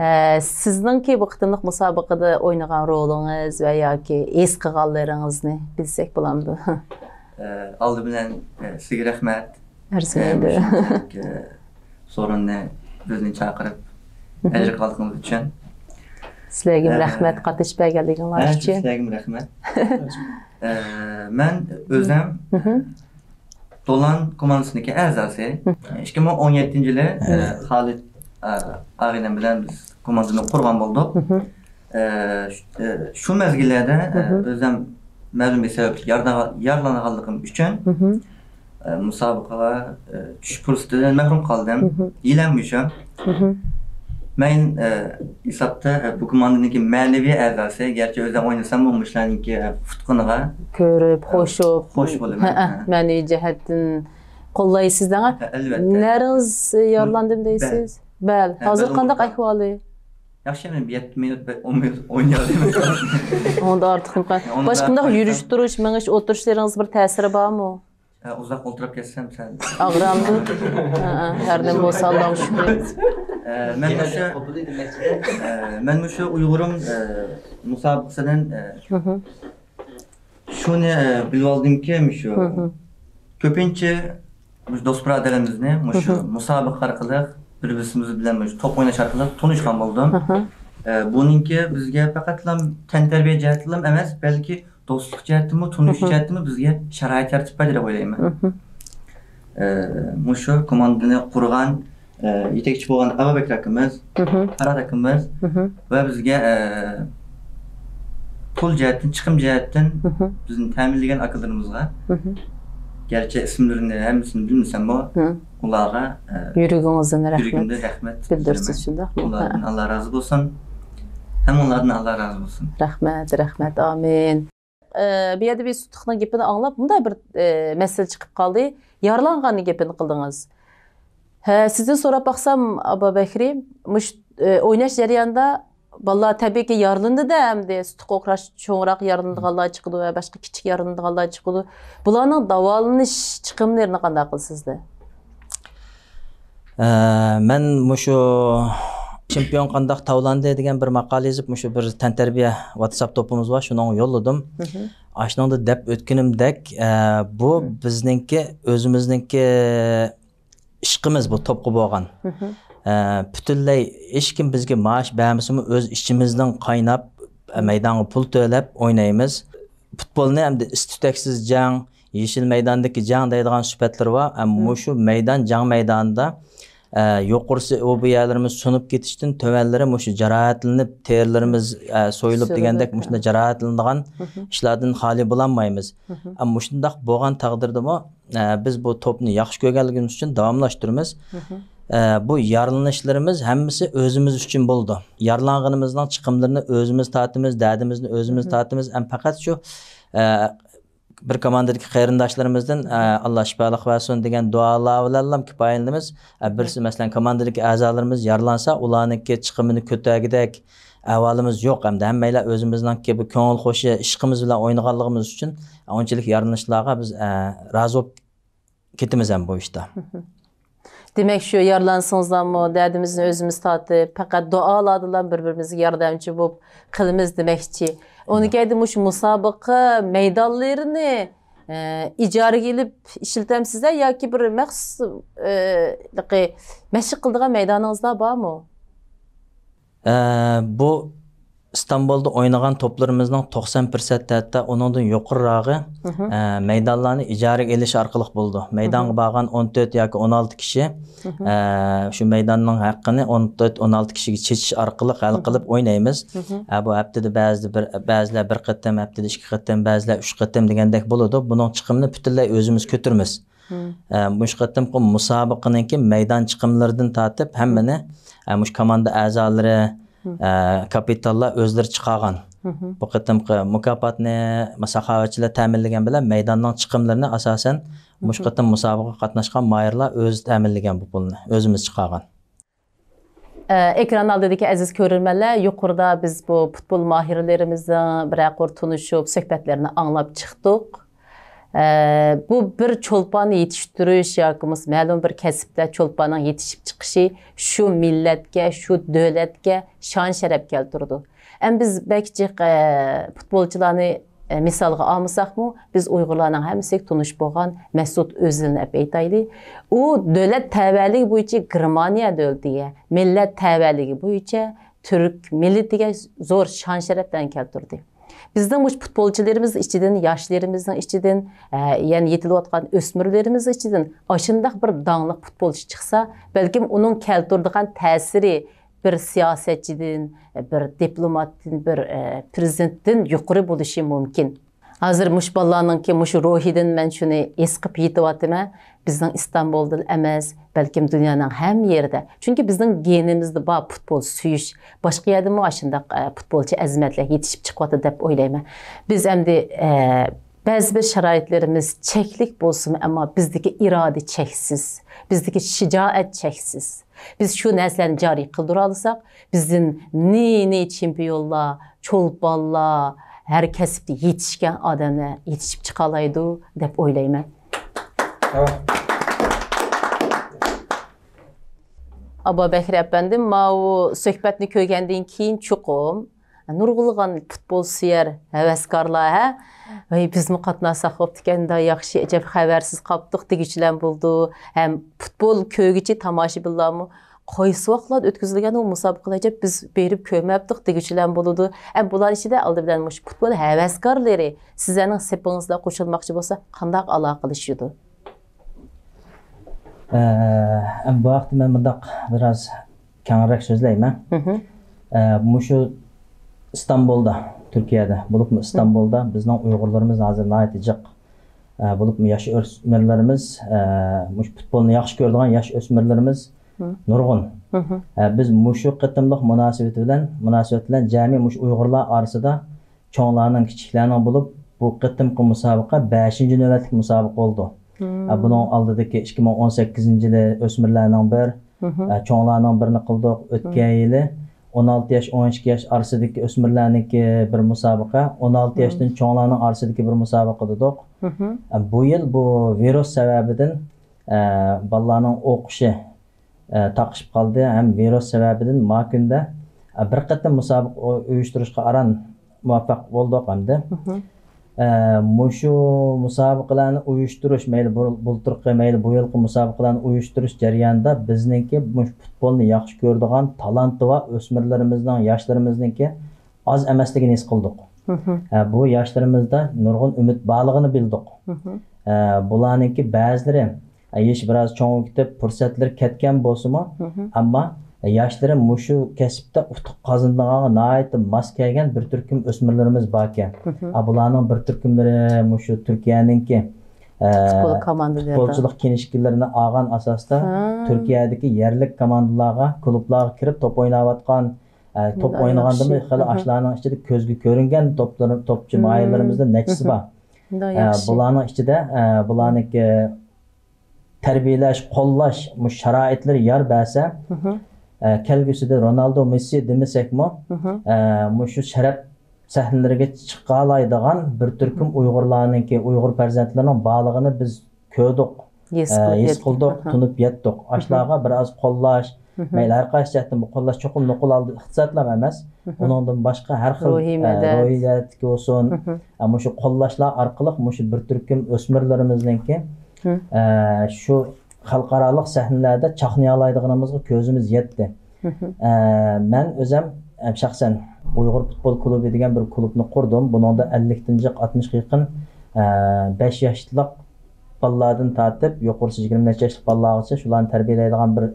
ئە، سىزنىڭكى بۇ قېتىملىق مۇسابىقىدە ئوينىغان رولىڭىز ۋە ياكى ھېس قىلغانلىرىڭىزنى بىلسەك بولامدۇ؟ ئە، ئالدى بىلەن، ئە، سىزگە رەھمەت. ئەرزىمەيدۇ. ئە، مۇشۇنداق، ئە، سورۇننى بىزنى چاقىرىپ، مھم، ئەجىر قىلغانلىقىڭىز ئۈچۈن. سىلەرگىمۇ، ئە، رەھمەت، قاتنىشىپ بەرگەنلىكىڭلار ئۈچۈن. سىلەرگىمۇ رەھمەت. ئە، مەن ئۆزۈم، مھم، دولان كوماندىسىنىڭكى ئەزاسى. مھم. ئىككى مىڭ ئون يەتتىنچى يىلى، ئە، خالىد، ئە، ئاغىنەم بىلەن بىز كوماندىنى قۇرغان بولدۇق. مھم. ئە، شۇ، ئە، شۇ مەزگىللەردە، ئە، مھم، ئۆزۈم مەلۇم بىر سەۋەبلىك يارىداغا-، يارىلانغانلىقىم ئۈچۈن، مھم، ئە، مۇسابىقىگە، ئە، چۈشۈش پۇرسىتىدىن مەھرۇم قالدىم. مھم. ھېلىمۇ شۇ. مھم. مەن، ئە، ھېسابتا، ئە، بۇ كوماندىنىڭكى مەنىۋى ئەزاسى، گەرچە ئۆزۈم ئوينىساممۇ، مۇشۇلارنىڭكى، ئە، ئۇتقىنىغا كۆرۈپ، ئە، خوشۇپ، خوش بولىمەن. ھەئە، ھە. مەنىۋى جەھەتتىن قوللايسىز دەڭە. ھە، ئەلۋەتتە. نەرىڭىز يارىلاندىم دەيسىز؟ بەل. بەل. ھە، ھازىر بەل قانداق ئورۇندا. ئەھۋالى؟ ياخشى، مەن بىر يەتتە مىنۇت، بىر ئون مىنۇت ئوينىيالىدىم. ئۇندا ئارتۇق ئەمەس. ئۇندا باشقا مۇنداق ئارتۇق يۈرۈش تۇرۇش، مېڭىش ئولتۇرۇشلىرىڭىز بىر تەسىرى بارمۇ؟ ھە، ئۇزاق ئولتۇرۇپ كەتسەم سەل. ئاغرامدۇ؟ ھە، ھە، ھەر نېمە بولسا ئاللاغا شۈكرى. ئە، مەن مۇشۇ، ئە، مەن مۇشۇ ئۇيغۇرۇم، ئە، مۇسابىقىسىدىن، ئە، مھم. شۇنى، ئە، بىلىۋالدىمكى، مۇشۇ مھم. كۆپىنچە مۇشۇ دوست بۇرادەرلىرىمىزنى مۇشۇ مھم. مۇسابىقە ئارقىلىق، بىر-بىرىمىز بىلەن مۇشۇ توپ ئويناش ئارقىلىق تونۇشقان بولدۇم. مھم. ئە، بۇنىڭكى بىزگە پەقەتلا تەنتەربىيە جەھەتتىنلا ئەمەس، بەلكى دوستلۇق جەھەتتىنمۇ، تونۇشۇش مھم. جەھەتتىنمۇ بىزگە شارائىت يارىتىپ بەردى دەپ ئويلايمەن. مھم. ئە، مۇشۇ كوماندىنى قۇرغان، ئە، يېتەكچى بولغان ئابابەكرى ئاكىمىز، مھم. پەرھات ئاكىمىز مھم. ۋە بىزگە، ئە، پۇل جەھەتتىن، چىقىم جەھەتتىن مھم. بىزنى تەمىنلىگەن ئاكىلىرىمىزغا، مھم. گەرچە ئىسىملىرىنى ھەممىسىنى بىلمىسەممۇ، مھم. ئۇلارغا، ئە، يۈرىكىڭىزدىن رەھمەت يۈرىكىمدىن رەھمەت بىلدۈرىسىز، بىلدۈرىمەن. شۇنداقمۇ؟ ئۇلاردىن ئاللا رازى بولسۇن. ھەممىڭلاردىن ئاللا رازى بولسۇن. رەھمەت، رەھمەت، ئامىن. ئە، بۇ يەردە بىز سۇتۇقنىڭ گېپىنى ئاڭلاپ، مۇنداق بىر، ئە، مەسىلە چىقىپ قالدى. يارىلانغاننىڭ گېپىنى قىلدىڭىز. ھە، سىزدىن سوراپ باقسام، ئابابەكرى، مۇشۇ، ئە، ئويناش جەريانىدا بالىلار تەبىئىيكى يارىلىنىدۇ-دە ئەمدى. سۇتۇققا ئوخشاش چوڭراق يارىلىنىدىغانلار چىقىدۇ ۋە باشقا كىچىك يارىلىنىدىغانلار چىقىدۇ. بۇلارنىڭ داۋالىنىش چىقىملىرىنى قانداق قىلىسىز سىلەر؟ ئە، مەن مۇشۇ چېمپىيون قانداق تاۋلاندى دېگەن بىر ماقالە يېزىپ، مۇشۇ بىر تەنتەربىيە ۋاتساپ توپىمىز بار، شۇنىڭغا يوللىدىم. مھم. ئاشۇنىڭدا دەپ ئۆتكىنىمدەك، ئە، بۇ مھم. بىزنىڭكى، ئۆزىمىزنىڭكى ئىشقىمىز بۇ توپقا بولغان. مھم. ئە، پۈتۈنلەي ھېچكىم بىزگە مائاش بەرمىسىمۇ، ئۆز ئىچىمىزدىن قايناپ، ئە، مەيدانغا پۇل تۆلەپ ئوينايمىز. پۇتبولنى ئەمدى ئىس-تۈتەكسىز جەڭ، يېشىل مەيداندىكى جەڭ دەيدىغان سۈپەتلىرى بار. ئەمما مم. مۇشۇ مەيدان، جەڭ مەيدانىدا ئە، يۇقىرىسى ئۇ بۇ يەرلىرىمىز سۇنۇپ كېتىشتىن تۆۋەنلىرى مۇشۇ جاراھەتلىنىپ، تېرىلىرىمىز، ئە، سويۇلۇپ دېگەندەك مۇشۇنداق جاراھەتلىنىدىغان ئىشلاردىن خالىي بولالمايمىز. ئەمما مۇشۇنداق بولغان تەقدىردىمۇ، ئە، بىز بۇ توپنى ياخشى كۆرگەنلىكىمىز ئۈچۈن داۋاملاشتۇرىمىز. ئە، بۇ يارىلىنىشلىرىمىز ھەممىسى ئۆزىمىز ئۈچۈن بولىدۇ. يارىلانغىنىمىزنىڭ چىقىملىرىنى ئۆزىمىز تارتىمىز، دەردىمىزنى ئۆزىمىز تارتىمىز. ئەمما پەقەت شۇ، ئە، بىر كوماندىدىكى قېرىنداشلىرىمىزدىن، ئە، ئاللا شىپالىق بەرسۇن دېگەن دۇئالار بىلەنلا كۇپايىلىنىمىز. ئە، بىرسى، مەسىلەن، كوماندىدىكى ئەزالىرىمىز يارىلانسا، ئۇلارنىڭكى چىقىمىنى كۆتۈرگۈدەك ئەھۋالىمىز يوق ھەمدە ھەممەيلەن ئۆزىمىزنىڭكى بۇ كۆڭۈل خۇشى ئىشقىمىز بىلەن ئوينىغانلىقىمىز ئۈچۈن ئۇنچىلىك يارىلىنىشلارغا بىز، ئە، رازى بولۇپ كېتىمىز ھەم بۇ ئىشتا. دېمەك، شۇ يارىلانسىڭىزلارمۇ دەردىمىزنى ئۆزىمىز تارتىپ، پەقەت دۇئالاردىلا بىر-بىرىمىزگە ياردەمچى بولۇپ قېلىمىز دېمەكچى. ئۇنىڭ كەينىدە مۇشۇ مۇسابىقە مەيدانلىرىنى، ئە، ئىجارىگە ئېلىپ ئىشلىتەمسىزلەر ياكى بىر مەخسۇس، ئە، مەشىق قىلىدىغان مەيدانىڭىزلار بارمۇ؟ ئە، بۇ ئىستانبۇلدا ئوينىغان توپلىرىمىزنىڭ توقسان پىرسەنت ھەتتا ئۇنىڭدىن يۇقىرىراقى، ئە، مەيدانلارنى ئىجارىگە ئېلىش ئارقىلىق بولىدۇ. مەيدانغا بارغان ئون تۆت ياكى ئون ئالتە كىشى، ئە، شۇ مەيداننىڭ ھەققىنى ئون تۆت، ئون ئالتە كىشىگە چېچىش ئارقىلىق ھەل قىلىپ ئوينايمىز. ئە، بۇ ھەپتىدە بەزىدە بىر، بەزىلەر بىر قېتىم، ھەپتىدە ئىككى قېتىم، بەزىلەر ئۈچ قېتىم دېگەندەك بولىدۇ. بۇنىڭ چىقىمىنى پۈتۈنلەي ئۆزىمىز كۆتۈرىمىز. ئە، مۇشۇ قېتىمقى مۇسابىقىنىڭكى مەيدان چىقىملىرىدىن تارتىپ ھەممىنى، ئە، مۇشۇ كوماندا ئەزالىرى، ئە، كاپىتانلار ئۆزلىرى چىقارغان. بۇ قېتىمقى مۇكاپاتنى ساخاۋەتچىلەر تەمىنلىگەن بىلەن مەيداننىڭ چىقىملىرىنى ئاساسەن مۇشۇ قېتىم مۇسابىقىگە قاتناشقان ماھىرلار ئۆزى تەمىنلىگەن بۇ پۇلنى، ئۆزىمىز چىقارغان. ئە، ئېكران ئالدىدىكى ئەزىز كۆرۈرمەنلەر، يۇقىرىدا بىز بۇ پۇتبول ماھىرلىرىمىزنىڭ بىرەر قۇر تونۇشۇپ، سۆھبەتلىرىنى ئاڭلاپ چىقتۇق. ئە، بۇ بىر چولپاننى يېتىشتۈرۈش ياكى بولمىسا مەلۇم بىر كەسىپتە چولپاننىڭ يېتىشىپ چىقىشى شۇ مىللەتكە، شۇ دۆلەتكە شان-شەرەپ كەلتۈرىدۇ. ئەمما بىز بەك جىق، ئە، پۇتبولچىلارنى، ئە، مىسالغا ئالمىساقمۇ، بىز ئۇيغۇرلارنىڭ ھەممىسىگە تونۇش بولغان مەسۇت ئۆزىلنى ئەپ ئېيتايلى. ئۇ دۆلەت تەۋەلىكى بويىچە گېرمانىيە دۆلىتىگە، مىللەت تەۋەلىكى بويىچە تۈرك مىللىتىگە زور شان-شەرەپلەرنى كەلتۈردى. بىزنىڭ مۇشۇ پۇتبولچىلىرىمىز ئىچىدىن، ياشلىرىمىزنىڭ ئىچىدىن، ئە، يەنە يېتىلىۋاتقان ئۆسمۈرلىرىمىز ئىچىدىن ئاشۇنداق بىر داڭلىق پۇتبولچى چىقسا، بەلكىم ئۇنىڭ كەلتۈرىدىغان تەسىرى بىر سىياسەتچىدىن، بىر دىپلوماتتىن، بىر، ئە، پىرېزىدېنتتىن يۇقىرى بولۇشى مۇمكىن. ھازىر مۇشۇ بالىلارنىڭكى مۇشۇ روھىدىن مەن شۇنى ھېس قىلىپ يېتىۋاتىمەن. بىزنىڭ ئىستانبۇلدا ئەمەس، بەلكىم دۇنيانىڭ ھەممە يېرىدە. چۈنكى بىزنىڭ گېنىمىزدە بار پۇتبول سۆيۈش. باشقا يەردىمۇ ئاشۇنداق، ئە، پۇتبولچى ئەزىمەتلەر يېتىشىپ چىقىۋاتىدۇ دەپ ئويلايمەن. بىز ئەمدى، ئە، بەزى بىر شارائىتلىرىمىز چەكلىك بولسىمۇ، ئەمما بىزدىكى ئىرادە چەكسىز، بىزدىكى شىجائەت چەكسىز. بىز شۇ نەرسىلەرنى جارى قىلدۇرالىساق، بىزدىن نى-نى چېمپىيونلار، چولپانلار، ھەر كەسىپتە يېتىشكەن ئادەملەر يېتىشىپ چىقالايدۇ دەپ ئويلايمەن. ئابابەكرى ئەپەندىم، ماۋۇ سۆھبەتنى كۆرگەندىن كېيىن چوقۇم نۇرغۇنلىغان پۇتبول سۆيەر ھەۋەسكارلار، ھە، ۋەي، بىزمۇ قاتناشساق بوپتىكەن، ياخشى، ئەجەب خەۋەرسىز قاپتۇق دېگۈچىلەر بولىدۇ. ھەم پۇتبول كۆرگۈچى تاماشىبىنلارمۇ قايسى ۋاقىتلاردا ئۆتكۈزۈلگەن ئۇ مۇسابىقىلەر ئەجەب، بىز بېرىپ كۆرمەپتۇق دېگۈچىلەر بولىدۇ. ھەم بۇلار ئىچىدە ئالدى بىلەن مۇشۇ پۇتبول ھەۋەسكارلىرى سىزلەرنىڭ سېپىڭىزدا قوشۇلماقچى بولسا قانداق ئالاقىلىشىدۇ؟ ئە، ئەمما بۇ ھەقتە مەن مۇنداق بىراز كەڭرەك سۆزلەيمەن. ئە، مۇشۇ ئىستانبۇلدا، تۈركىيەدە، بولۇپمۇ ئىستانبۇلدا بىزنىڭ ئۇيغۇرلىرىمىز ھازىر ناھايىتى جىق. ئە، بولۇپمۇ ياش ئۆسمۈرلىرىمىز، ئە، مۇشۇ پۇتبولنى ياخشى كۆرىدىغان ياش ئۆسمۈرلىرىمىز نۇرغۇن. ئە، بىز مۇشۇ قېتىملىق مۇناسىۋىتى بىلەن، مۇناسىۋەت بىلەن جەمئىي مۇشۇ ئۇيغۇرلار ئارىسىدا چوڭلارنىڭ، كىچىكلەرنىڭ بولۇپ، بۇ قېتىمقى مۇسابىقە بەشىنچى نۆۋەتلىك مۇسابىقە بولىدۇ. ئە، بۇنىڭ ئالدىدىكى ئىككى مىڭ ئون سەككىزىنچى يىلى ئۆسمۈرلەرنىڭ بىر، ئە، چوڭلارنىڭ بىرىنى قىلدۇق. ئۆتكەن يىلى ئون ئالتە ياش، ئون ئىككى ياش ئارىسىدىكى ئۆسمۈرلەرنىڭكى بىر مۇسابىقە، ئون ئالتە ياشتىن چوڭلارنىڭ ئارىسىدىكى بىر مۇسابىقە دېدۇق. ئە، بۇ يىل بۇ ۋىرۇس سەۋەبىدىن، ئە، بالىلارنىڭ ئوقۇشى، ئە، تاقىشىپ قالدى ھەم ۋىرۇس سەۋەبىدىن ما كۈندە، ئە، بىر قېتىم مۇسابىقە ئۇ-، ئۇيۇشتۇرۇشقا ئاران مۇۋەپپەق بولدۇق ئەمدى. ئە، مۇشۇ مۇسابىقىلەرنى ئۇيۇشتۇرۇش، مەيلى بۇ-، بۇلتۇرقى، مەيلى بۇ يىلقى مۇسابىقىلەرنى ئۇيۇشتۇرۇش جەريانىدا بىزنىڭكى مۇشۇ پۇتبولنى ياخشى كۆرىدىغان تالانتى بار ئۆسمۈرلىرىمىزنىڭ، ياشلىرىمىزنىڭكى ئاز ئەمەسلىكىنى ھېس قىلدۇق. ئە، بۇ ياشلىرىمىزدا نۇرغۇن ئۈمىد بارلىقىنى بىلدۇق. ئە، بۇلارنىڭكى بەزىلىرى يېشى بىراز چوڭىيىپ كېتىپ، پۇرسەتلىرى كەتكەن بولسىمۇ، ئەمما ياشلىرى مۇشۇ كەسىپتە ئۇتۇق قازىنىدىغانغا ناھايىتى ماس كەلگەن بىر تۈركۈم ئۆسمۈرلىرىمىز باركەن. ئا، بۇلارنىڭ بىر تۈركۈملىرى مۇشۇ تۈركىيەنىڭكى، ئە، پۇتبول كوماندىلىرىدا. پۇتبولچىلىق كېڭىشكىلىرىنى ئالغان ئاساستا تۈركىيەدىكى يەرلىك كوماندىلارغا، كۇلۇبلارغا كىرىپ توپ ئويناۋاتقان، ئە، توپ ئوينىغاندىمۇ خېلى ئاشۇلارنىڭ ئىچىدە كۆزگە كۆرۈنگەن توپلىرى، توپچى ماھىرلىرىمىزدىن نەچچىسى بار. ئە، بۇلارنىڭ ئىچىدە، ئە، بۇلارنىڭكى تەربىيەلەش، قوللاش، مۇشۇ شارائىتلىرى يار بەرسە، ئە، كەلگۈسىدە رونالدو، مېسسى دېمىسەكمۇ، ئە، مۇشۇ شەرەپ سەھنىلىرىگە چىقالايدىغان بىر تۈركۈم ئۇيغۇرلارنىڭكى، ئۇيغۇر پەرزەنتلىرىنىڭ بارلىقىنى بىز كۆردۇق، ھېس ئە، قىلىپ ھېس يەتتۇق. قىلدۇق، تونۇپ يەتتۇق. ئاشۇلارغا بىر ئاز قوللاش، مەيلى ھەر قايسى جەھەتتىن بۇ قوللاش چوقۇم نوقۇل ھالدا ئىقتىسادلام ئەمەس. ئۇنىڭدىن باشقا ھەر خىل، روھىي ئە، مەدەت. روھىي جەھەتتىكى بولسۇن، ئە، مۇشۇ قوللاشلار ئارقىلىق مۇشۇ بىر تۈركۈم ئۆسمۈرلىرىمىزنىڭكى، ئە، شۇ خەلقئارالىق سەھنىلەردە چاقنىيالايدىغىنىمىزغا كۆزىمىز يەتتى. ئە، مەن ئۆزەم، ئە، شەخسەن ئۇيغۇر پۇتبول كۇلۇبى دېگەن بىر كۇلۇبنى قۇردۇم. بۇنىڭدا ئەللىكتىن جىق، ئاتمىشقا يېقىن، ئە، بەش ياشلىق بالىلاردىن تارتىپ يۇقىرىسى يىگىرمە نەچچە ياشلىق بالىلارغىچە شۇلارنى تەربىيەلەيدىغان بىر،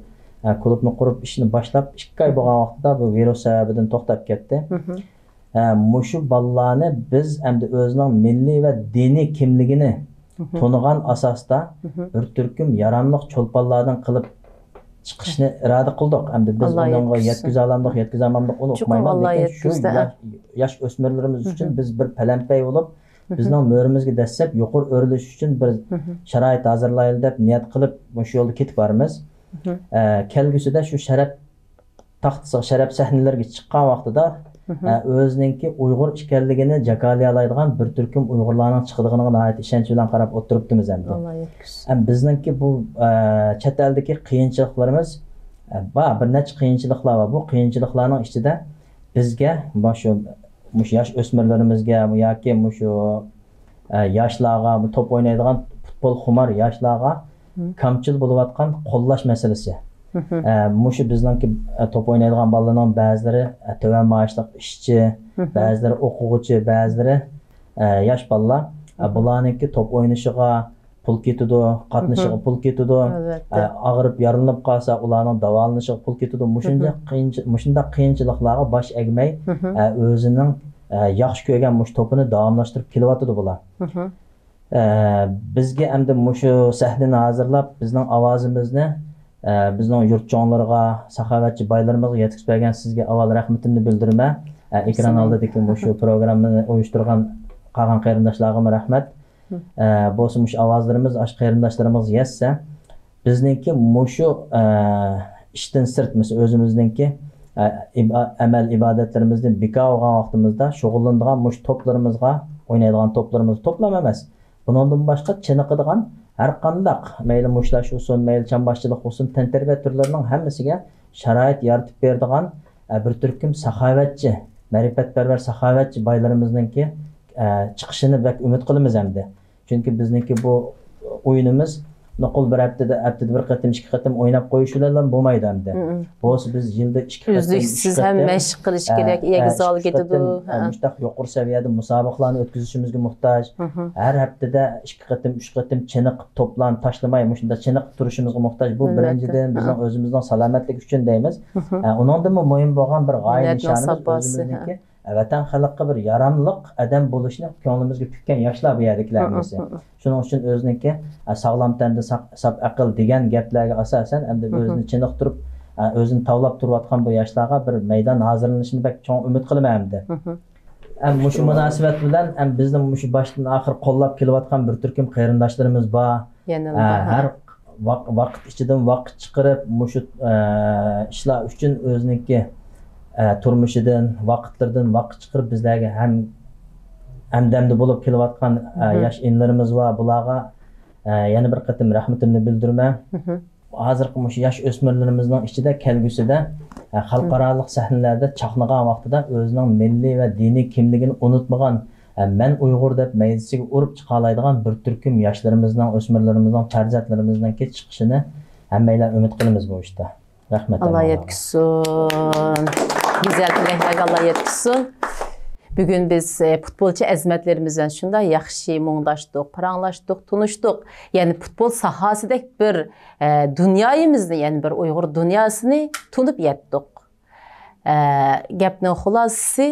ئە، كۇلۇبنى قۇرۇپ، ئىشنى باشلاپ ئىككى ئاي بولغان ۋاقىتتا بۇ ۋىرۇس سەۋەبىدىن توختاپ كەتتى. ئە، مۇشۇ بالىلارنى بىز ئەمدى ئۆزىنىڭ مىللىي ۋە دىنىي كىملىكىنى تونۇغان ئاساستا بىر تۈركۈم ياراملىق چولپانلاردىن قىلىپ چىقىشنى ئىرادە قىلدۇق. ئەمدى بىز ئۇنىڭغا يەتكۈزسۇن. يەتكۈزەلەمدۇق، يەتكۈزەلمەمدۇق، ئۇنى ئۇقمايمەن. لېكىن شۇ ياش، ياش ئۆسمۈرلىرىمىز ئۈچۈن بىز بىر پەلەمپەي بولۇپ، بىزنىڭ مۈرىمىزگە دەسسەپ يۇقىرى ئۆرلىشىش ئۈچۈن بىر شارائىت ھازىرلايلى دەپ نىيەت قىلىپ، مۇشۇ يولدا كېتىپ بارىمىز. ئە، كەلگۈسىدە شۇ شەرەپ تاختىسىغا، شەرەپ سەھنىلىرىگە چىققان ۋاقتىدا، ئە، ئۆزىنىڭكى ئۇيغۇر ئىكەنلىكىنى جاكارلىيالايدىغان بىر تۈركۈم ئۇيغۇرلارنىڭ چىقىدىغىنىغا ناھايىتى ئىشەنچ بىلەن قاراپ ئولتۇرۇپتىمىز ئەمدى. ئەم، بىزنىڭكى بۇ، ئە، چەت ئەلدىكى قىيىنچىلىقلىرىمىز، ئە، بار، بىر نەچچە قىيىنچىلىقلار بار. بۇ قىيىنچىلىقلارنىڭ ئىچىدە بىزگە مۇشۇ، مۇشۇ ياش ئۆسمۈرلىرىمىزگە ياكى مۇشۇ ئە، ياشلارغا، بۇ توپ ئوينايدىغان پۇتبول خۇمار ياشلارغا كامچىل بولۇۋاتقان قوللاش مەسىلىسى. ئە، مۇشۇ بىزنىڭكى، ئە، توپ ئوينايدىغان بالىلارنىڭ بەزىلىرى، ئە، تۆۋەن مائاشلىق ئىشچى، بەزىلىرى ئوقۇغۇچى، بەزىلىرى، ئە، ياش بالىلار. ئە، بۇلارنىڭكى توپ ئوينىشىغا پۇل كېتىدۇ، قاتنىشىغا پۇل كېتىدۇ. ئە، ئاغرىپ يارىلىنىپ قالسا، ئۇلارنىڭ داۋالىنىشىغا پۇل كېتىدۇ. مۇشۇنداق قىيىنچى-، مۇشۇنداق قىيىنچىلىقلارغا باش ئەگمەي، ئە، ئۆزىنىڭ، ئە، ياخشى كۆرگەن مۇشۇ توپىنى داۋاملاشتۇرۇپ كېلىۋاتىدۇ بۇلار. ئە، بىزگە ئەمدى مۇشۇ سەھنىنى ھازىرلاپ، بىزنىڭ ئاۋازىمىزنى، ئە، بىزنىڭ يۇرت چوڭلىرىغا، ساخاۋەتچى بايلىرىمىزغا يەتكۈزۈپ بەرگەن سىزگە ئاۋۋال رەھمىتىمنى بىلدۈرىمەن. ئە، ئېكران ئالدىدىكى مۇشۇ پروگراممىنى ئۇيۇشتۇرغان قالغان قېرىنداشلارغىمۇ رەھمەت. ئە، بولسا مۇشۇ ئاۋازلىرىمىز ئاشۇ قېرىنداشلىرىمىزغا يەتسە، بىزنىڭكى مۇشۇ، ئە، ئىشتىن سىرت، مەسىلەن، ئۆزىمىزنىڭكى، ئە، ئىبا-، ئەمەل ئىبادەتلىرىمىزدىن بىكار بولغان ۋاقتىمىزدا شۇغۇللىنىدىغان مۇشۇ توپلىرىمىزغا، ئوينايدىغان توپلىرىمىزغا، توپلام ئەمەس، بۇنىڭدىن باشقا چېنىقىدىغان ھەر قانداق، مەيلى مۇشتلاش بولسۇن، مەيلى چامباشچىلىق بولسۇن، تەنتەربىيە تۈرلىرىنىڭ ھەممىسىگە شارائىت يارىتىپ بېرىدىغان، ئە، بىر تۈركۈم ساخاۋەتچى، مەرىپەتپەرۋەر ساخاۋەتچى بايلىرىمىزنىڭكى، ئە، چىقىشىنى بەك ئۈمىد قىلىمىز ئەمدى. چۈنكى بىزنىڭكى بۇ ئويۇنىمىز نوقۇل بىر ھەپتىدە، ھەپتىدە بىر قېتىم، ئىككى قېتىم ئويناپ قويۇش بىلەنلا بولمايدۇ ئەمدى. بولسا بىز يىلدا ئىككى قېتىم، ئۈزلۈكسىز ئۈچ ھەم قېتىم، مەشىق قىلىش ئە، كېرەك، ئە، يەككە زالغا ئىككى قېتىم، كېتىدۇ. ئە، مۇشۇنداق يۇقىرى سەۋىيەدە مۇسابىقىلەرنى ئۆتكۈزۈشىمىزگە موھتاج. ھەر ھەپتىدە ئىككى قېتىم، ئۈچ قېتىم چېنىقىپ، توپلارنى تاشلىماي، مۇشۇنداق چېنىقىپ تۇرۇشىمىزغا موھتاج. بۇ بىرىنچىدىن، بىزنىڭ ئۆزىمىزنىڭ سالامەتلىكى ئۈچۈن دەيمىز. ئە، ئۇنىڭدىنمۇ مۇھىم بولغان بىر غايە نىشانىمىز ئۆزىمىزنىڭكى ۋەتەن خەلققە بىر ياراملىق ئادەم بولۇشنى كۆڭلىمىزگە پۈككەن ياشلار بۇ يەردىكىلەر ھەممىسى. شۇنىڭ ئۈچۈن ئۆزىنىڭكى، ئە، ساغلام تەندە ساق-، ساپ ئەقىل دېگەن گەپلەرگە ئاساسەن، ئەمدى ئۆزىنى چېنىقتۇرۇپ، ئە، ئۆزىنى تاۋلاپ تۇرۇۋاتقان بۇ ياشلارغا بىر مەيدان ھازىرلىنىشىنى بەك چوڭ ئۈمىد قىلىمەن ئەمدى. ئەم، مۇشۇ مۇناسىۋەت بىلەن ئەم، بىزنىڭ مۇشۇ باشتىن ئاخىر قوللاپ كېلىۋاتقان بىر تۈركۈم قېرىنداشلىرىمىز بار. ئە، ھە. ھەر ۋاق-، ۋاقىت ئىچىدىن ۋاقىت چىقىرىپ، مۇشۇ، ئە، ئىشلار ئۈچۈن ئۆزىنىڭكى، ئە، تۇرمۇشىدىن، ۋاقىتلىرىدىن ۋاقىت چىقىرىپ بىزلەرگە ھەم، ھەمدەمدە بولۇپ كېلىۋاتقان، ئە، ياش ئىنىلىرىمىز بار. بۇلارغا، ئە، يەنە بىر قېتىم رەھمىتىمنى بىلدۈرىمەن. ھازىرقى مۇشۇ ياش ئۆسمۈرلىرىمىزنىڭ ئىچىدە كەلگۈسىدە، ئە، خەلقئارالىق سەھنىلەردە چاقنىغان ۋاقتىدا ئۆزىنىڭ مىللىي ۋە دىنىي كىملىكىنى ئۇنتۇمىغان، ئە، مەن ئۇيغۇر دەپ مەيدىسىگە ئۇرۇپ چىقالايدىغان بىر تۈركۈم ياشلىرىمىزنىڭ، ئۆسمۈرلىرىمىزنىڭ، پەرزەنتلىرىمىزنىڭكى چىقىشىنى ھەممەيلەن ئۈمىد قىلىمىز بۇ ئىشتا. رەھمەت. ئاللا يەتكۈزسۇن. گۈزەل تىلەكلەرگە ئاللا يەتكۈزسۇن. بۈگۈن بىز، ئە، پۇتبولچى ئەزىمەتلىرىمىز بىلەن شۇنداق ياخشى مۇڭداشتۇق، پاراڭلاشتۇق، تونۇشتۇق. يەنى پۇتبول ساھەسىدەك بىر، ئە، دۇنيايىمىزنى، يەنى بىر ئۇيغۇر دۇنياسىنى تونۇپ يەتتۇق. ئە، گەپنىڭ خۇلاسىسى،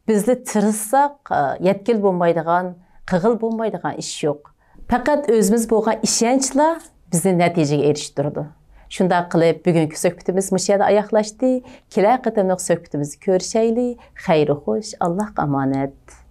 بىزلا تىرىشساق، ئە، يەتكىلى بولمايدىغان، قىلغىلى بولمايدىغان ئىش يوق. پەقەت ئۆزىمىز بولغان ئىشەنچلا بىزنى نەتىجىگە ئېرىشتۈرىدۇ. شۇنداق قىلىپ، بۈگۈنكى سۆھبىتىمىز مۇشۇ يەردە ئاياغلاشتى. كېلەر قېتىملىق سۆھبىتىمىزدە كۆرۈشەيلى. خەير خوش، ئاللاھقا ئامانەت.